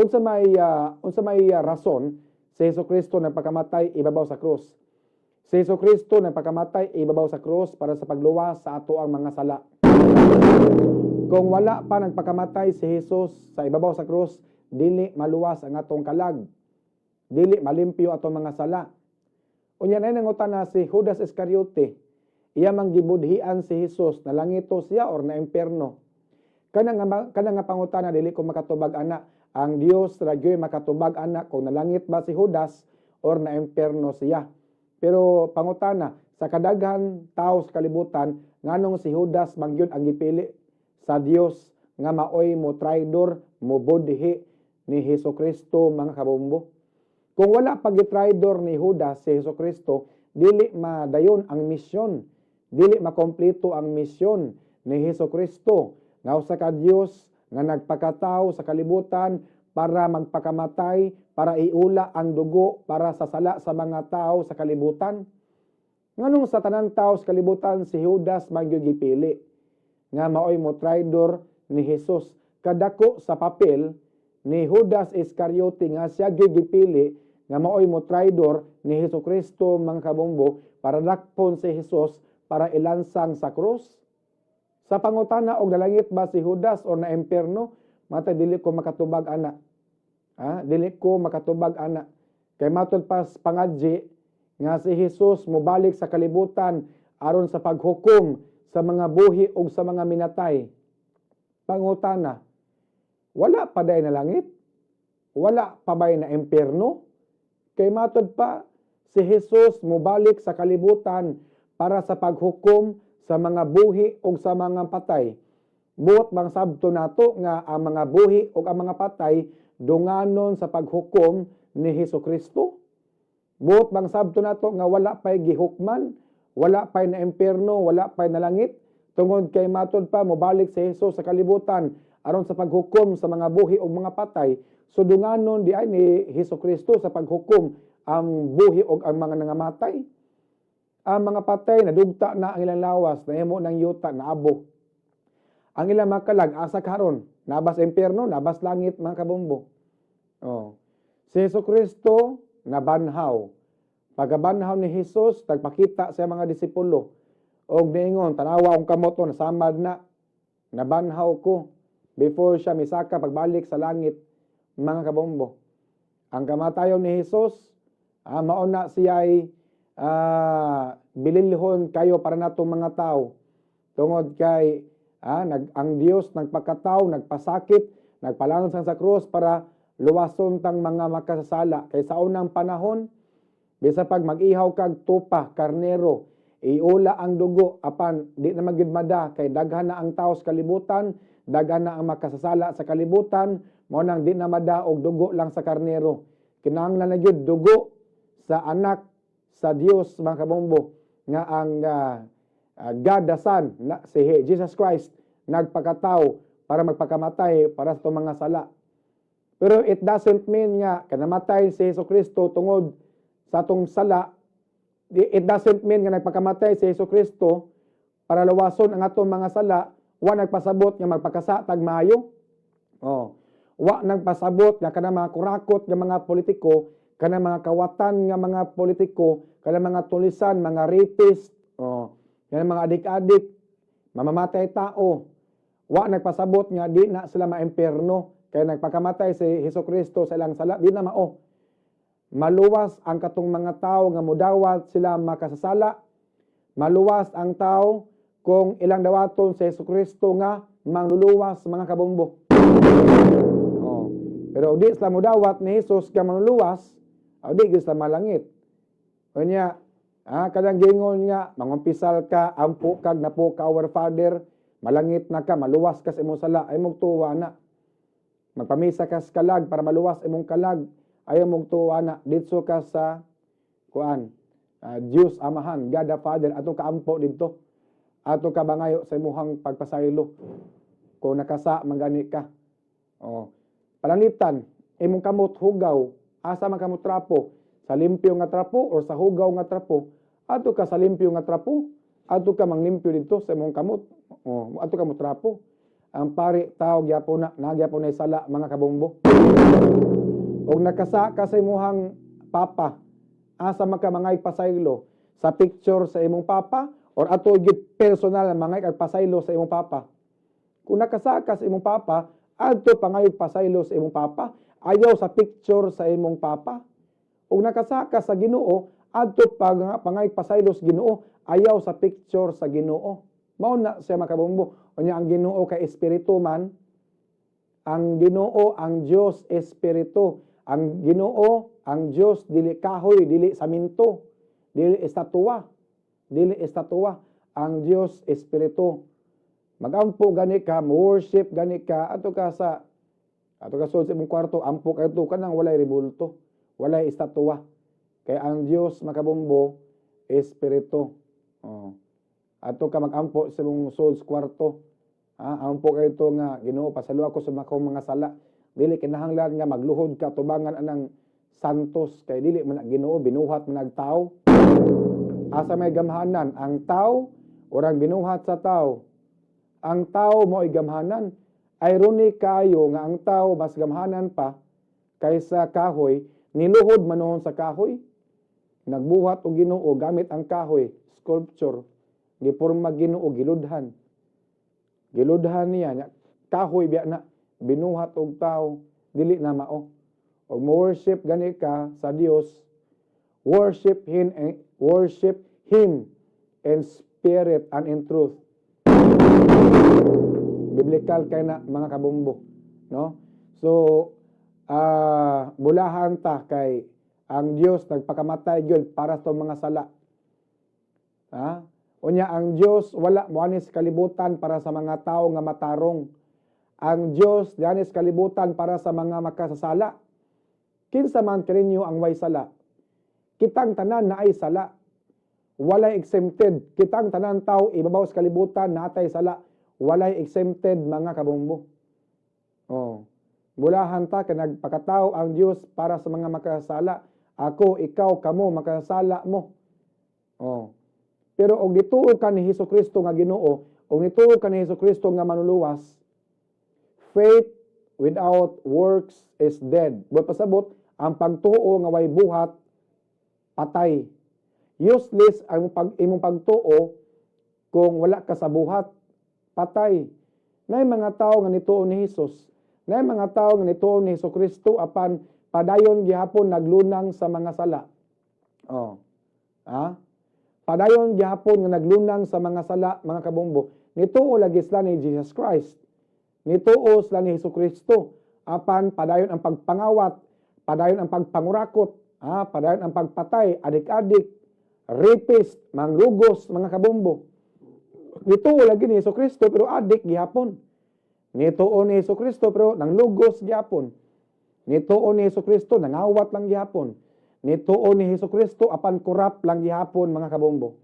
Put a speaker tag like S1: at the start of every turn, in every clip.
S1: Unsa may rason si Hesus Kristo nagpakamatay ibabaw sa krus? Si Hesus Kristo nagpakamatay ibabaw sa krus para sa pagluwas sa ato ang mga sala. Kung wala pa nagpakamatay si Jesus sa ibabaw sa krus, dili maluwas ang atong kalag. Dili malimpyo atong mga sala. Unya na nangutana si Judas Iscariote, iya mang gibudhian si Jesus, nalangito siya or na imperno? Kana nga pangutana, dili ko makatubag ana. Ang Dios ra gyoy makatubag ana kung nalangit ba si Judas or na imperno siya. Pero pangutana, sa kadaghan tao sa kalibutan, nganong si Judas man gyud ang gipili sa Dios nga maoy mo traidor, mo budhi ni Hesus Kristo, mga kabombo? Kung wala pag-traidor ni Judas si Hesus Kristo, dili madayon ang misyon, dili makompleto ang misyon ni Hesus Kristo nga usa ka Dios nga nagpakatao sa kalibutan para magpakamatay, para iula ang dugo para sa sala sa mga tao sa kalibutan. Nganong sa tanan tao sa kalibutan, si Judas man gyud gipili nga maoy mo traidor ni Jesus? Kadako sa papel ni Judas Iscariote nga siya gyud gipili nga maoy mo traidor ni Hesus Kristo, mga kabombo, para dakpon si Jesus para ilansang sa krus. Sa pangutana og nalangit ba si Judas or na imperno, matay dili ko makatubag ana. Ha? Dili ko makatubag ana. Kay matod pa sa pangadji nga si Jesus mobalik sa kalibutan aron sa paghukom sa mga buhi ug sa mga minatay. Pangutana, wala pa day na langit? Wala pa bay na impyerno? Kay matod pa, si Jesus mobalik sa kalibutan para sa paghukom sa mga buhi ug sa mga patay. Buot bang sabto nato nga ang mga buhi ug ang mga patay dunganon sa paghukom ni Hesus Kristo? Buot bang sabto nato nga wala pay gihukman, wala pay na impyerno, wala pay na langit? Tungod kay matod pa mobalik si Jesus sa kalibutan aron sa paghukom sa mga buhi ug mga patay. So dunganon di ay ni Hesus Kristo sa paghukom ang buhi ug ang mga nangamatay. Ang mga patay, nadugta na ang ilang lawas, nahimo ng yuta, naabo. Ang ilang mga kalag, asa karon? Nabas impyerno, nabas langit, mga kabombo? Oh. Si Hesus Kristo nabanhaw. Pagkabanhaw ni Jesus, nagpakita sa mga disipulo. Og niingon, "Tanawa akong kamot, oh, nasamad na. Nabanhaw ko." Before siya misaka pagbalik sa langit, mga kabombo. Ang kamatayon ni Jesus, mao na siya'y bililhon kayo para natong mga tao. Tungod kay ang Dios nagpakatao, nagpasakit, nagpalansang sa krus para luwason tang mga makasasala. Kay sa unang panahon, bisa pag mag-ihaw kag tupa, karnero, iula ang dugo, apan di na magyud mada kay daghan na ang tao sa kalibutan, daghan na ang makasasala sa kalibutan, mao nang di na mada og dugo lang sa karnero. Kinahanglan na gyud dugo sa anak sa Dios, mga kabombo, nga ang God the Son na si Jesus Christ nagpakatao para magpakamatay para sa itong mga sala. Pero it doesn't mean nga kanamatay si Hesus Kristo tungod sa atong sala. It doesn't mean nga nagpakamatay si Hesus Kristo para lawason ang atong mga sala, wa nagpasabot nga magpakasa tag maayo. Oh. Wa nagpasabot nga kana mga kurakot nga mga politiko, kana mga kawatan nga mga politiko, kana mga tulisan, mga rapist, oh, kana mga adik-adik, mamamatay tao. Wa nagpasabot nga di na sila maimperno kay nagpakamatay si Hesus Kristo sa ilang sala, di na mao. Maluwas ang katong mga tao nga mudawat sila makasasala. Maluwas ang tao kung ilang dawaton si Hesus Kristo nga mangluluwas, mga kabombo. Oh. Pero di sila mudawat ni Jesus nga manluluwas, o di gyud sila malangit. Unya, kadang gingon nga mangumpisal ka, ampo kag napo ka Our Father, malangit na ka, maluwas ka sa imong sala, ay mong tuwa na. Magpamisa ka sa kalag para maluwas imong kalag, ayaw mong tuwa na. Ditso ka sa kuan, Diyos Amahan, God the Father, ato ka ampo didto. Ato ka bangayo sa imuhang pagpasaylo. Kung nakasa, manggani ka. Oh. Pananglitan, imong kamot hugaw, asa man ka mo trapo? Sa limpyo nga trapo or sa hugaw nga trapo? Ato ka sa limpyo nga trapo, ato ka manglimpyo didto sa imong kamot. Oh, ato ka mo trapo. Ang pari tao gyapon na, naa gyapon na sala, mga kabombo. Og nakasa ka sa imuhang papa, asa man ka mangay pasaylo? Sa picture sa imong papa or ato gyud personal mangay kag pasaylo sa imong papa? Kung nakasa ka sa imong papa, adto pangayo pasaylo sa imong papa, ayaw sa picture sa imong papa. Ug nakasa ka sa Ginoo, adto pangay pasaylo sa Ginoo, ayaw sa picture sa Ginoo. Mao na siya, mga kabombo. Unya ang Ginoo kay espiritu man. Ang Ginoo, ang Dios, espiritu. Ang Ginoo, ang Dios, dili kahoy, dili saminto, dili estatua, dili estatua. Ang Dios espiritu. Magampo gani ka, worship gani ka, ato ka sa imong kwarto, ampo ka ito kanang walay rebulto, walay estatua. Kay ang Dios, mga kabombo, espiritu. Oh. Ato ka magampo sa imong sulod sa kwarto. Ha, ampo ka ito nga, "Ginoo, pasaylo ako sa akong mga sala." Dili kinahanglan nga magluhod ka tubangan anang santos kay dili man na Ginoo, binuhat man nag tao. Asa may gamhanan, ang tao o ang binuhat sa tao? Ang tao mo'y gamhanan. Ironic kayo nga ang tao mas gamhanan pa kaysa kahoy, niluhod man noon sa kahoy. Nagbuhat og Ginoo gamit ang kahoy, sculpture. Giporma Ginoo, giludhan. Giludhan niya, nya, kahoy biya na binuhat og tao, dili na mao. Og mo worship gani ka sa Dios, worship Him in spirit and in truth. Biblical kay na, mga kabombo, no? So bulahan ta kay ang Dios nagpakamatay gyud para sa mga sala. Ha? Unya ang Dios wala moani sa kalibutan para sa mga tao nga matarong. Ang Dios diani sa kalibutan para sa mga makasasala. Kinsa man kaninyo ang way sala? Kitang tanan naay sala. Walay exempted. Kitang tanan tao ibabaw sa kalibutan natay sala. Walay exempted, mga kabombo. Oh. Bulahan ta kay nagpakatao ang Dios para sa mga makasala. Ako, ikaw, kamo makasala mo. Oh. Pero og nituo ka ni Hesus Kristo nga Ginoo, og nituo ka ni Hesus Kristo nga manluluwas, faith without works is dead. Buot pasabot, ang pagtuo nga way buhat, patay. Useless ang imong pagtuo kung wala ka sa buhat, patay. Nay mga tao nga nituo ni Hesus, nay mga tao nga nituo ni Hesus Kristo apan padayon gihapon naglunang sa mga sala. Oh. Ha? Padayon gihapon nga naglunang sa mga sala, mga kabombo. Nituo lagi sila ni Jesus Christ. Nituo sila ni Hesus Kristo. Apan padayon ang pagpangawat, padayon ang pagpangurakot, padayon ang pagpatay, adik-adik, rapist, manglugos, mga kabombo. Nituo lagi ni Hesus Kristo pero adik gihapon. Nituo ni Hesus Kristo pero nanglugos gihapon. Nituo ni Hesus Kristo, nangawat lang gihapon. Nituo ni Hesus Kristo apan corrupt lang gihapon, mga kabombo.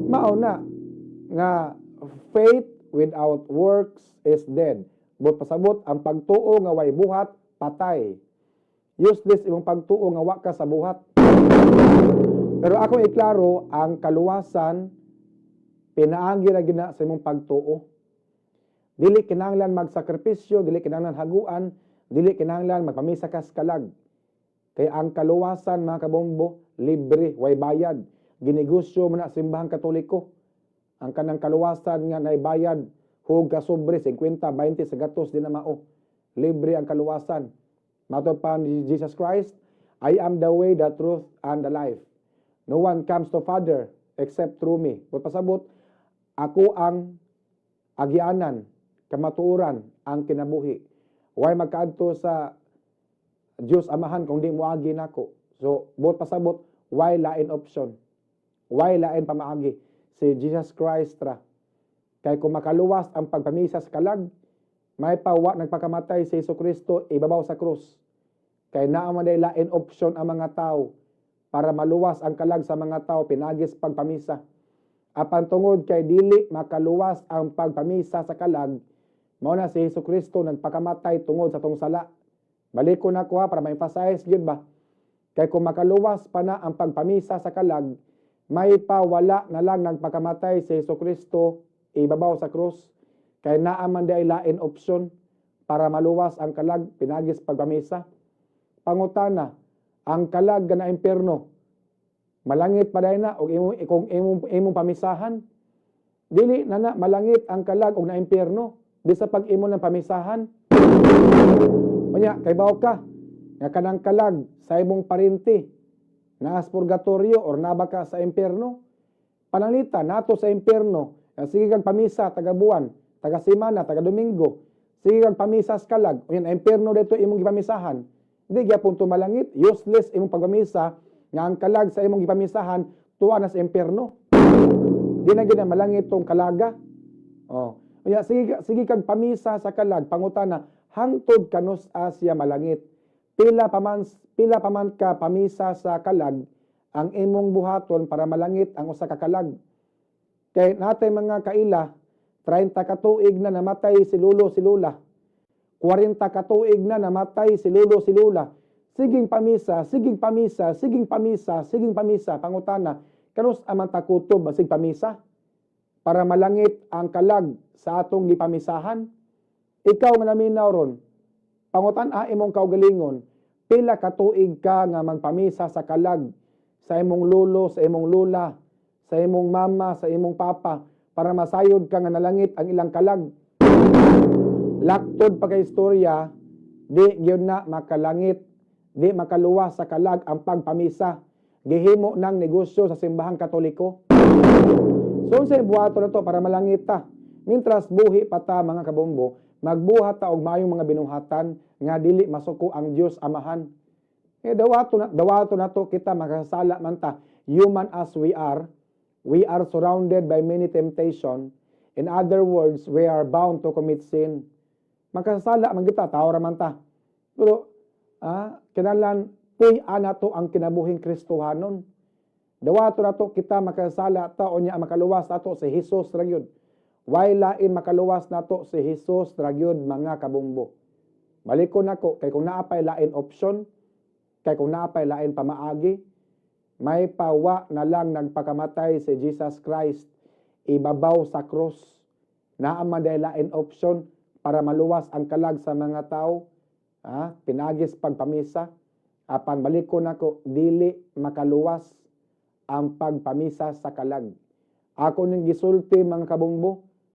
S1: Mao na nga faith without works is dead. Buot pasabot, ang pagtuo nga way buhat, patay. Useless imong pagtuo nga wa ka sa buhat. Pero ako iklaro, ang kaluwasan pinaagi ra gina sa imong pagtuo. Dili kinahanglan magsakripisyo, dili kinahanglan haguan, dili kinahanglan magpamisa kas kalag. Kay ang kaluwasan, mga kabombo, libre, way bayad. Ginegosyo man na Simbahang Katoliko. Ang kanang kaluwasan nga naibayad, hug ka sobre 50, 20 sa gatos, di na mao. Libre ang kaluwasan. Matod pa ni Jesus Christ, "I am the way, the truth, and the life. No one comes to Father except through me." Kung pasabot, ako ang agianan, kamatuoran, ang kinabuhi. Way magkaadto sa Dios Amahan kung di moagi nako. So, buot pasabot, way lain option? Way lain pamaagi? Si Jesus Christ ra. Kay kung makaluwas ang pagpamisa sa kalag, may pa wa nagpakamatay si Hesus Kristo ibabaw sa krus. Kay naa man day lain option ang mga tao para maluwas ang kalag sa mga tao pinagis pagpamisa. Apan tungod kay dili makaluwas ang pagpamisa sa kalag, mao na si Hesus Kristo nagpakamatay tungod sa atong sala. Balik ko na ko ha, para ma-emphasize gyud ba. Kay kung makaluwas pa na ang pagpamisa sa kalag, may pa wala na lang nagpakamatay si Hesus Kristo ibabaw sa krus. Kay Kay naa man diay lain option para maluwas ang kalag pinagis pagpamisa. Pangutana, ang kalag nga na impierno, malangit pa na og imong kung imong pamisahan? Dili na na malangit ang kalag og na impierno bisa pag imo ng pamisahan. Unya, kay baw ka nga kanang kalag sa imong parente naa sa purgatorio or naa ba ka sa impierno? Pananglita nato sa impierno, sige kag pamisa taga buwan, taga semana, taga Domingo. Sige kag pamisa sa kalag. Unya na impierno dito imong gipamisahan. Di gyapon to malangit, useless imong pagpamisa nga ang kalag sa imong gipamisahan tuwa na sa impierno. Di na gyud na malangit tong kalaga. Oh. Unya sige kag pamisa sa kalag, pangutana, hangtod kanus siya malangit? Pila pa man ka pamisa sa kalag ang imong buhaton para malangit ang usa ka kalag? Kay natay mga kaila, 30 ka tuig na namatay si lolo, si lola. 40 ka tuig na namatay si lolo, si lola. Siging pamisa, siging pamisa, siging pamisa, siging pamisa, pangutana, kanus man ta kutob basig pamisa para malangit ang kalag sa atong gipamisahan? Ikaw nga naminaw ron, pangutan-a imong kaugalingon, pila ka tuig ka nga magpamisa sa kalag sa imong lolo, sa imong lola, sa imong mama, sa imong papa, para masayod ka nga nalangit ang ilang kalag? Laktod pa kay istorya, di gyud na makalangit, di makaluwas sa kalag ang pagpamisa. Gihimo ng negosyo sa Simbahang Katoliko. So unsay buhaton nato para malangit ta? Mintras buhi pa ta, mga kabombo, magbuhat ta og maayong mga binuhatan nga dili masuko ang Dios Amahan. Eh dawato nato kita, makasala man ta. Human as we are surrounded by many temptation. In other words, we are bound to commit sin. Makasala man kita, tao ra man ta. Pero kinahanglan puy-an nato ang kinabuhing Kristohanon. Dawato nato kita, makasala ta, unya ang makaluwas nato si Jesus ra gyud. Way lain makaluwas nato, si Jesus ra gyud, mga kabombo. Balikon nako kay kung naa pay lain option, kay kung naa pay lain pamaagi, may pawa na lang nagpakamatay si Jesus Christ ibabaw sa krus. Naa man diay lain option para maluwas ang kalag sa mga tao, pinagis pagpamisa. Apan balikon nako, dili makaluwas ang pagpamisa sa kalag. Ako ning gisulti, mga kabombo.